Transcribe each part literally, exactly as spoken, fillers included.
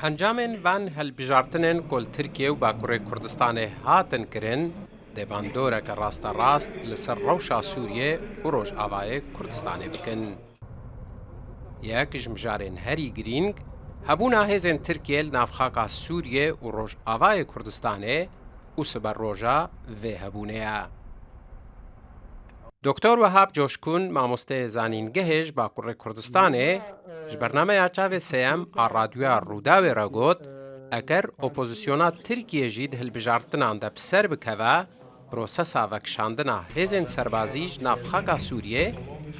Encamên van hilbijartinên ku li Tirkiye û Bakurê Kurdistanê hatin kirin, dê bandoreke rasterast li ser rewşa Sûriyê û Rojavayê Kurdistanê bikin. Yek ji mijarên herî girîng, hebûna hêzên Tirkiye li nav xaka Sûriyê û Rojavayê Kurdistanê û siberoja vê hebûnê ye. Doktor Wehab Coşkun, mamosteyê zanîngehê ji Bakurê Kurdistanê, ji bernameya Çavê Sêyem a Radyoya Rûdawê re got, eger opozisyona Tirkiye jî di hilbijartinan de bi ser bikeve, prosesa vekişandina hêzên serbazî ji nav xaka Sûriyê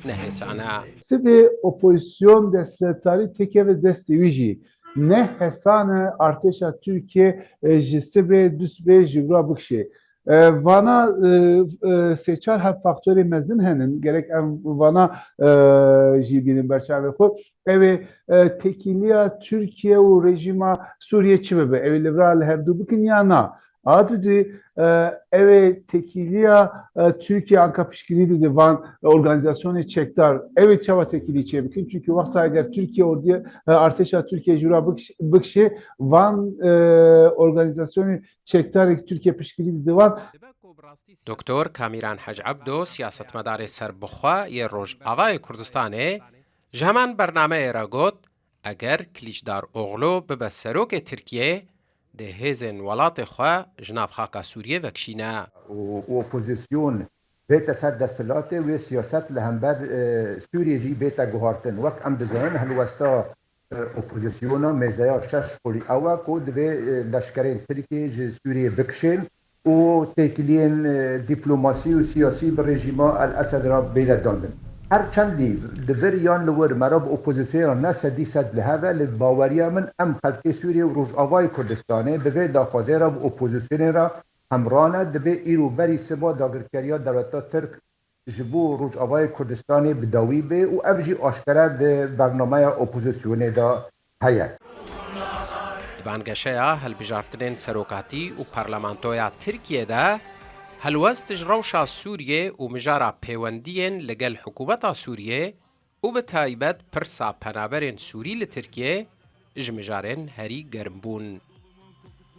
ne hêsan e. Sibê opozîsyon desthilatdarî têkeve destê wî jî ne hesan e artêşa Tirkiye, e, ji sibê du sibê ji vira bikişê. E, vana, e, e, sê çar heb faktorê mezin henin, gerek em vana, e, jî bînin ber çavê xwe. Ew ê, e, têkiliya Tirkiye û rejîma Sûriye çi bibe? Ew ê li vira li hevdû bikin ya na? A dudî, e, ew ê têkiliya, e, Tirkiye anka piştgirî dide van organîzasyonê çekdar. Ew ê çawa têkilî çêbikin? Çimkî wexta eger Tirkiye ordiya, e, artêşa Tirkiye ji wira bikş-, bikşê, van, e, organîzasyonê çekdarek Tirkiye piştgirî dide van. Doktor Kamîran Hec Ebdo, siyasetmedarê serbixwe yê Rojavayê Kurdistanê, ji heman bernameyê re got, eger Kilîçdaroglu bibe serokê Tirkiyê, dê hêzên welatê xwe ji nav xaka Sûriyê vekişîne. Û, û opozîsyon bête ser desthilatê, wê siyaset li hember, e, Sûriyê jî bête guhartin. Wek em dizanin, helwesta, e, opozîsyona mêzeya şeş xulî ew e ku divê, e, leşkerên Tirkiyê ji Sûriyê bikişên û têkiliyên, e, dîplomasî û siyasî bi rejîma El Esed re bêne dandin. Her çendî li vir yan li wir me re bi opozîsyona ne sedî sed li hev e, li baweriya min em xelkê Sûriyê û Rojavayê Kurdistanê bi vê daxwazê re bi opozîsyonê re hemran e, divê îro berî siba dagirkeriya dewleta Tirk ji bo Rojavayê Kurdistanê bi dawî bê û ev jî aşkere di bernameya opozîsyonê de heye. Di bangeşeya hilbijartinên serokatî û parlamentoya Tirkiyê de helwest ji rewşa Sûriyê û mijara pêwendiyên li gel hikûmeta Sûriyê û bi taybet pirsa penaberên Sûrî li Tirkiyê ji mijarên herî germ bûn.